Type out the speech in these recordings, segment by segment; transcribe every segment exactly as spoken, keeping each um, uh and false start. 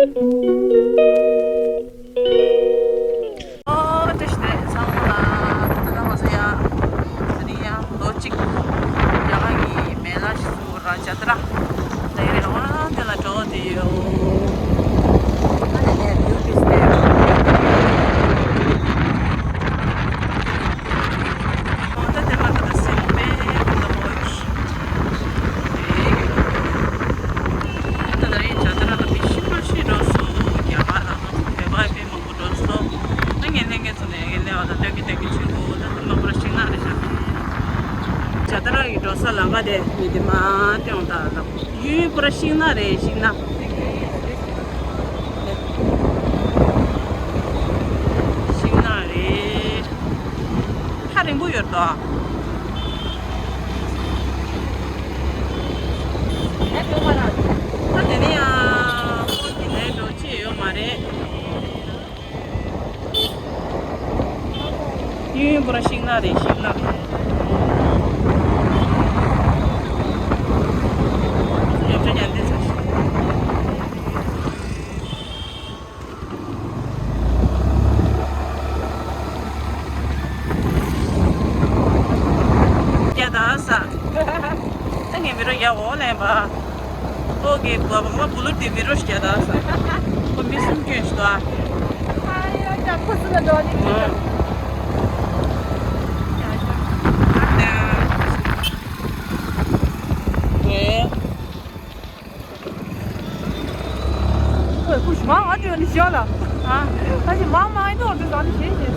ཨོ་བཀྲ་ཤིས་བདེ་ལེགས་ཚང་མ་ལ། ད་ལྟ་ང་ཚོ་ཡང་ད་རིང་ཡང་ལོ་གཅིག་རྒྱ་གར་གྱི་མེ་ལ་ཞིག་ཚུགས་ར་ཇ་ཏ་ར། ད་ཡིན་རེད་བ། དེ་ལ་འགྲོ་བསྡད་ཡོད། ཨ་ནི་ནས་བིའུ་ཊི་སི་ཊེ། ཨོ་ད་དེ་མ་ད་ད་སེམས་དཔེ་ཁོ་ད་ཧོ་ཡོད། ད་ད་རིང་ཇ་ཏ་ར་ལ་མི་ཤི་འགྲོ་ཤི་འགྲོ་སོང་། རྒྱ་གར་ལ་ང་ཚོ་བོད་པ་དཔེ་མང་པོ་འགྲོ་སོང་། ད་ངས་ལྷན་རྒྱས་ཚོ་ནས་ཡ་གི་ལས་བ་དང་སྟོན་གི་སྟོན་གི་བྱེད་དགོས། ད་ད་མ་པར་ཤིང་ནགས་རེད་ཤག་ཇ་ཏ་ར་གི་འགྲོ་ས་ལམ་ཁ་དེ་མི་དེ་མ་སྟོན་ད་ལ་ཡུན་པར་ཤིང་ནགས་རེད། ཤིང་ནགས། ཤིང་ནགས་རེད། ཐག་རིང་པོ་ཡོད་དོ། ད་དེ་ནས་ཡང་ཁོ་གི་ནས་འགྲོ་ཅི་ཡོད་མ་རེད། ཡུན་པོ་ར་ཤིང་ནགས་རེད། ཤིང་ནགས། ཡོད་ཆ་ཀྱང་འདི་ཚ་ཤིང་། རྒྱ་དར་ས། ད་ངས་མི་རོ་ཡ་འོ་ལེན་པ། ཨོ་གི་བ་བ་བ་བུ་ལུ་དེ་མི་རོ་རྒྱ་དར་ས། ཁོ་མི་གསུམ་སྐྱོན་ཞིག་འདུག་ཨ། ཨ་ཡ་ད་ཁོ་སུ་ལ་འགྲོ་ནི་མི་འདུག་ཨ། ཁོས་ཁུ་ཞུ་མ་ང་ཅོ་ནི་ཞོ་ལ། ཨ། ད་ཞི་མ་མ་ཨེ་ཏོ་དེ་ཟ་ནི་ཞེ་ཞེ།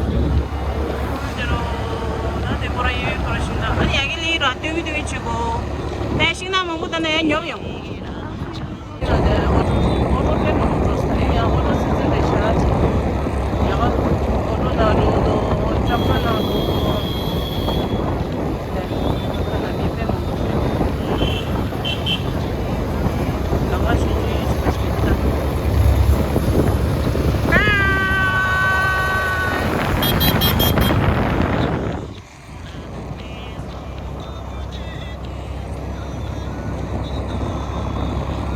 ད་དེ་པོ་ར་ཡོད་པོ་ར་ཤིང་ནགས། ཨ་ནི་ཡ་གི་ལི་ར་ཏུ་གི་ཏུ་གི་ཆུ་གོ། ད་ཤིང་ནགས་མང་པོ་ད་ནས་ཡ་ཉོབ་ཡོང་། ཨོ་ཏོ་དེ་ཨོ་ཏོ་དེ་མང་པོ་འགྲོ་ས་ཡ་ཨོ་ཏོ་སི་ཛིན་རེད་ཤག་ཡ་ཨོ་ཏོ་ནང་འགྲོ་དོ་ཅབ་ཀ་ནང་འགྲོ་དོ།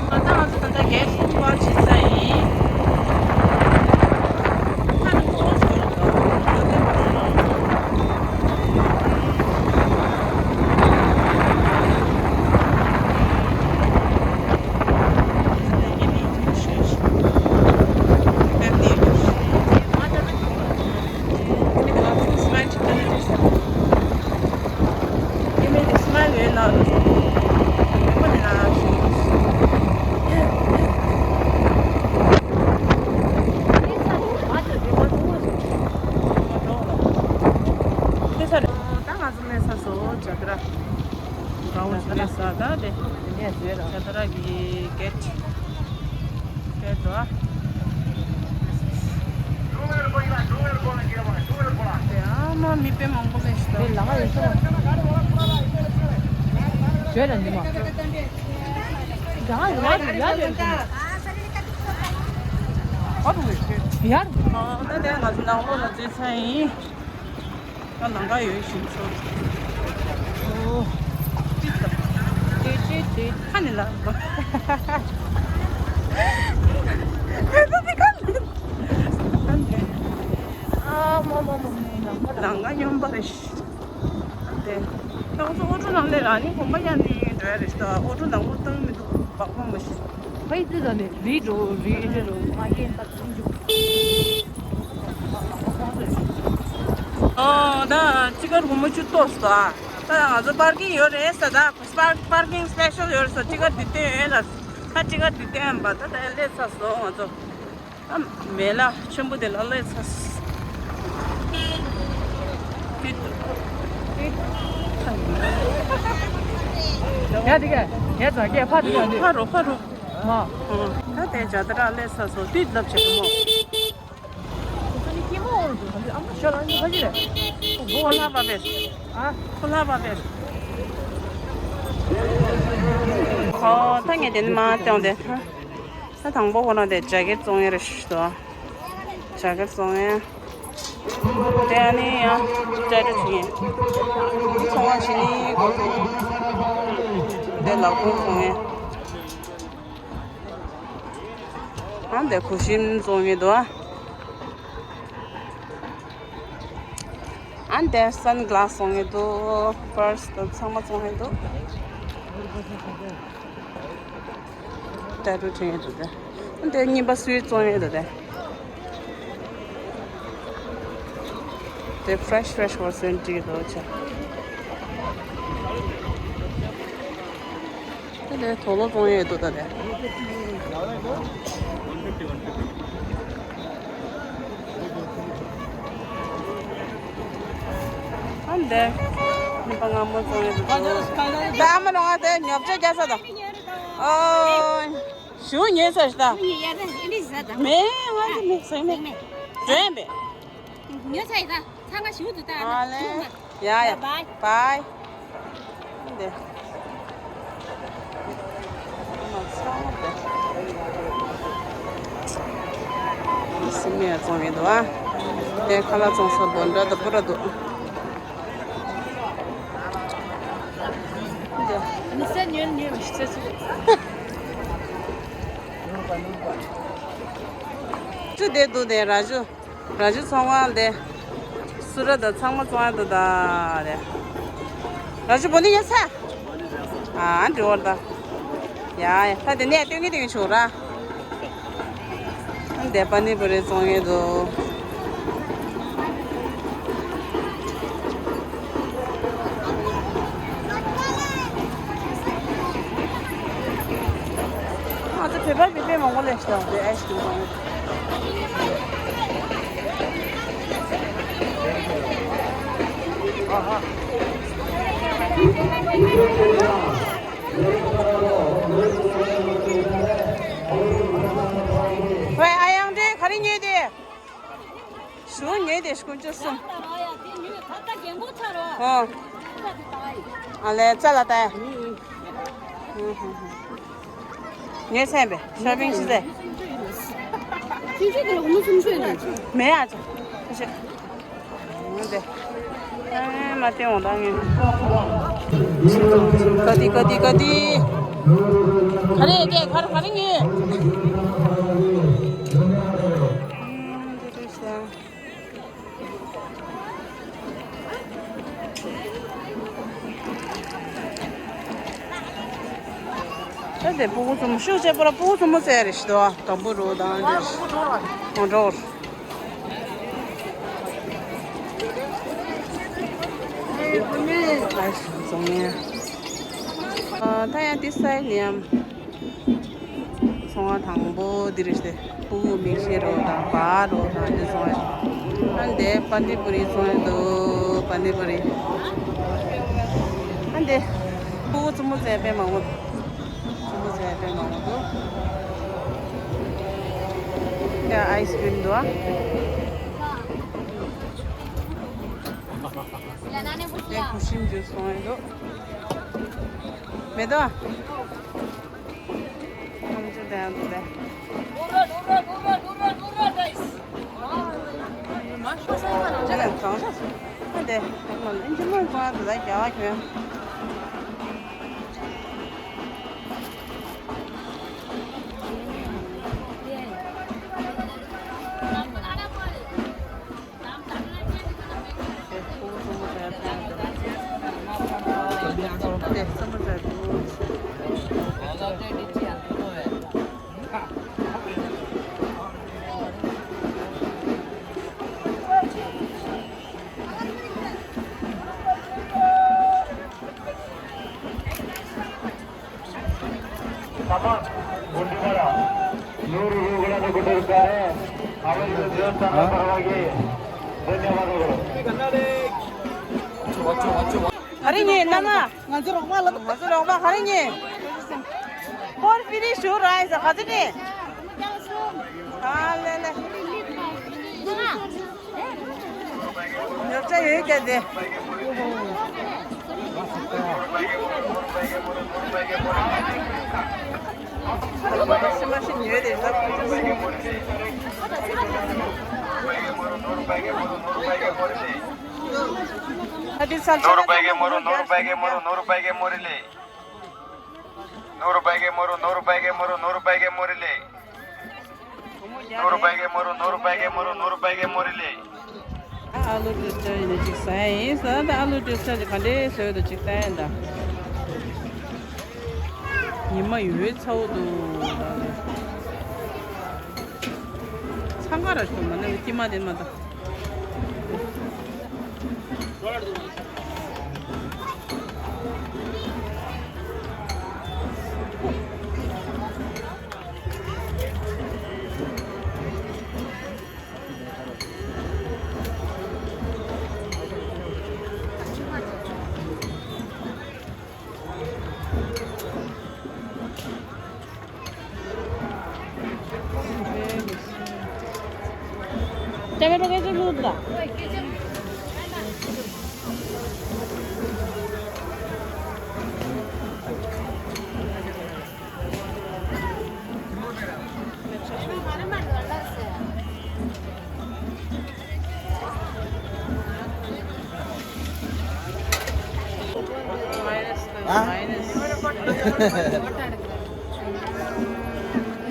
ང་ཚོ་ང་ཚོ་ད་ལྟ་གེ་སི་ཊི་ཧོམ་པར་ཕྱིན་ས་ཡིན། ད་ང་ཚོ་སླེབས་ཚར་སོང་། ཇ་ཏ་ར། གང་འོང་ཞིག་རེད་ས། ད་དེ་ཇ་ཏ་ར་གི་གེ་ཊི། གེ་ཊི་འགྲོ་ཨ། དེ་ཨ་མ་མི་དཔེ་མང་པོ་སླེབས་ཤག་ད། དེ་ལ་ང་ཡོད་ས་མ། ཇོས་ལ་འདི་མ། ད་ང་ཡོད་ཡ་ཡོད་ཀྱི་མ། ཨ་རུ་ཡར། ཨ་ད་དེ་ང་ཚོ་ནང་ལོགས་ལ་འཛུལ་ཚར་ཡིན། ད་ལམ་ཁ་ཡོད་བཞིན་ཚོ། ཨོ། ཏིག་ཏག་ཏེ་ཏེ་ཏེ། ཁ་ནས་ལ། ཨ་མོ་མོ་མོ། ལམ་ཁ་སྙོམས་པ་རེད། དེ། ད་ང་ཚོ་ཨོ་ཊོ་ནང་སླེབས་ར་ནི་གོམ་པ་ཡང་ནི་འགྲོ་ཡ་རེད་ཤག་ཨོ་ཊོ་ནང་ལོགས་བཏང་མི་འདུག་བག་མ་མ་ཤི། ཕ་ཡི་ཙི་ད་ནི་རི་འགྲོ་རི་འགྲོ་མ་སྐྱེས་ད་ཙི་འཇུག་ཨོ་ད་ཅི་ཀར་སྒོར་མོ་བཅུ་གཏོགས་སོང་ཨ། ད་ང་ཚོ་པར་ཀིང་ཡོད་རེད་ས། ད་པར་པར་ཀིང་སི་པེ་ཤལ་ཡོད་རེད་ས། ཅི་ཀར་འདི་སྟོན་ཡོད་ལ། ད་ཅི་ཀར་འདི་སྟོན་ཡོད་པ། ད་ད་སླེབས་ཚར་སོང་ང་ཚོ། ཨ་མེ་ལ་ཆེན་པོ་དེ་ལ་སླེབས་ཚར་སོང་། ཡ་དེ་ག་ཡ་ཙ་གེ་ཕ་དེ་ག་དེ་ཕ་རོ་ཕ་རོ། མ། ད་དེ་ཇ་ཏ་ར་སླེབས་ཚར་སོང་། དུས་ལབ་བྱེད་མོ། ཁོ་ལྷ་བ་བེར། ཨ། ཁོ་ལྷ་བ་བེར། ཨོ་ད་ངས་དེ་ནི་མ་སྟོན་དེ། ད་དང་པོ་ཁོ་རང་དེ་ཇ་ཀེ་ཊི་བཙོང་ཡ་རེད་ཤག་ཏོ། ཇ་ཀེ་ཊི་བཙོང་ཡ། དེ་ཨ་ནི་ཡང་ཇ་ཀེ་ཊི་བྱིན་ཡ། འདི་བཙོང་བ་བྱིན་ནི་གོ་སོང་། དེ་ལག་ཁུང་བཙོང་ཡ། ཨ་འདི་གུ་ཤམ་བཙོང་གི་འདུག་ཨ་འདི་སན་གྷི་ལཱ་སི་བཙོང་གི་འདུག་པར་སི་དང་ཚང་མ་བཙོང་གི་འདུག་ཏ་ཊུ་བྲིས་ཡོད་འདུག་སྟེ། འདི་རྔན་པ་སུའི་བཙོང་ཡོད་འདུག་སྟེ། དེ་ཕི་རེ་ཤི་ཕི་རེ་ཤི་བར་སེན་ཊི་འདུག་ཆ། དེ་ལས་དུག་ལོག་བཙོང་ཡོད་འདུག་ད་དེ། ཨ་འདི། རྔན་པ་མངར་མོ་བཙོང་ཡོད་འདུག་ད་ཨ་མ་ལོ་ང་དེ་ཉོ་ཆ་རྒྱག་ས་དང་། ཨོ། ཞུ་ཉོས་ས་ཞིག་ད། ཉོས་ས་ཞིག་ད། མེད་ང་ཚོ་མེད་ཟེར་མེད། ཟེར་མེད། ཉོས་ས་ཡིན་ད། ཚང་མ་ཞུ་འདུག་ད། ཨ་ལེ། ཡ་ཡ། བའི་བའི། འདི། སི་མེ་བཙོང་མི་འདུག་ཨ། དེ་ཁ་ལག་བཙོང་ས་སྦོམ་འདྲ་དང་སྤུ་ར་འདུག་མི་སེར་ཉོན་ཉོན་མི་སེར་ཚོ། ཅུ་དེ་འདུག་དེ་ར་ཅུ། ར་ཅུ་ཚོང་ཁང་དེ། སུ་ར་དང་ཚང་མ་བཙོང་ཡ་འདུག་ད་རེད། ར་ཅུ་བོ་ནི་ཡོད་ས། ཨ་འདྲི་བར་ད། ཡ་ཡ་ད་དེ་ནས་སྟོན་གི་སྟོན་གི་བྱུང་ར། འདི་པ་ནི་པུ་རི་བཙོང་ཡས་འདུག་ང་ཚོ་བོད་པ་མི་དཔེ་མང་པོ་སླེབས་ཤག་འདི་ཨའི་སི་ཀྲིམ་བཙོང་ཡས། ཝེ་ཨ་ཡང་འདྲེ་ག་རེ་ཉོས་ཏེ། ཞུ་ཉོས་ཏེ་དཀོན་མཆོག་གསུམ། ཨོ། ཨ་ལེ་ཙ་ལ་ཏའི། ཉོས་ཚན་པས་ཤོ་པིང་ཤི་ཚེ། མེད་ཡ་ཚོ། འདི། ཨེ་མ་བསྟན་འོང་ད་ངས། ཀ་དི་ཀ་དི་ཀ་དི། ག་རེ་སྐད་ག་རེ་ག་རེ་ངས། ད་དེ་ཕྲུ་གུ་ཚོ་མོ་ཤུགས་ཆེ་པོ་ལ་ཕྲུ་གུ་ཚོ་མོ་ཟེར་རེ་ཞིག་འདུག་དང་པོ་རུ་དང་རེ་ཞིག་འོང་འགྲོ། ཨ་ཞིག་བཙོང་ཡ། ཨ་ད་ཡང་དེ་སའི་ནི་ཡམ། ཚོང་བ་དང་པོ་འདི་རེད་དེ། ཕྲུ་གུ་མིག་ཤེལ་རོ་དང་བ་རོ་དང་འདི་བཙོང་ཡ། ཨ་འདི་པ་ནི་པུ་རི་བཙོང་ཡ་འདུག་པ་ནི་པུ་རི། ཨ་འདི་ཕྲུ་གུ་བཙུན་མོ་བཙལ་དཔེ་མང་པོ་འདུག་བཙུན་མོ་བཙལ་དཔེ་མང་པོ་འདུག་ཡ་ཨའི་སི་ཀྲིམ་འདུག་ཨ། ཡ་ན་ནི་བུ་ཤི་ཡ། ཁུ་ཤིམ་ཇུས་བཙོང་ཡ་འདུག་མེད་དོ། ཁམ་ཆུ་ལྡན་འདུག་ལེ། ཨ་དེ་ཨིན་ཇི་མོན་གང་དུ་ལ་རྒྱ་བ་གྱོན། ತಮ್ಮ ಗುಂಡಿಮರ ನೂರು ರೂಪಾಯಿಗಳನ್ನು ಕೊಟ್ಟಿರುತ್ತಾರೆ. ಅವರಿಗೆ ದೇವಸ್ಥಾನ ಪರವಾಗಿ ಧನ್ಯವಾದಗಳು. ཨ་རི་ཉེ་ན་ན། ང་ཚོ་རོགས་པ་ལ། ང་ཚོ་རོགས་པ་ག་རེ་ཉེ། ཧོར་ཕི་རི་ཞུ་ར་ཡིན་ས་ག་ཚོད་ཉེ། ཨ་ལེ་ལེ། ཉོ་ཆ་ཡོད་ཀྱ་དེ། ཤི་མ་ཤི་ཉོས་དེ་ཟ། ཨ་དེ་ས་ཆ་ལ། नूर रुपए के मोरू, नूर रुपए के मोरू, नूर रुपए के मोरू ले। नूर रुपए के मोरू, नूर रुपए के मोरू, नूर रुपए के मोरू ले। नौ रुपए के मोरू, नौ रुपए के मोरू, नौ रुपए के मोरू ले। ཨ་ལུ་ཏྲི་ཏྲི་ཡིན་ན་ཅིག་ཟ་ཡ་ཡིན་ཟེར། ད་ཨ་ལུ་ཏྲི་ཏྲི་ག་འདྲས་བཟོས་འདུག་ཅིག་ལྟ་ཡ་ཡིན་ད། ཉི་མ་ཡོད་ཚ་བོ་འདུག་ད། འཚང་ཁ་ར་ཞིག་མ་ན་ཀྱི་མ་དེ་མ་ད། Te me lo que se luta.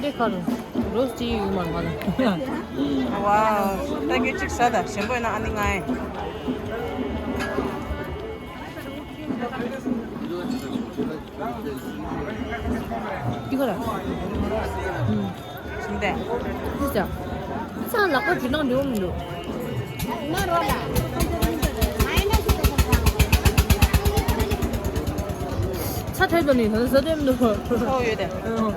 འདི་ཁར་རོ་སི་ཅི་ཡོད་མ་རེད་པ། ཝའོ། ད་ངས་གཅིག་ཟ་ད། ཞིམ་པོ་ཡིན་ན་ཨ་ནི་ང་ཨེ། འདི་ཁར། ཨུམ། ཞིམ་པས། འདི་ཟ། ཚ་ལག་པ་འཇུ་སྟངས་འགྲིག་པོ་མི་འདུག་ཚ་ཐལ་དུ་ནི་ད་ཟ་དོན་མི་འདུག་ཚ་བོ་ཡོད་དེ། ཨུམ།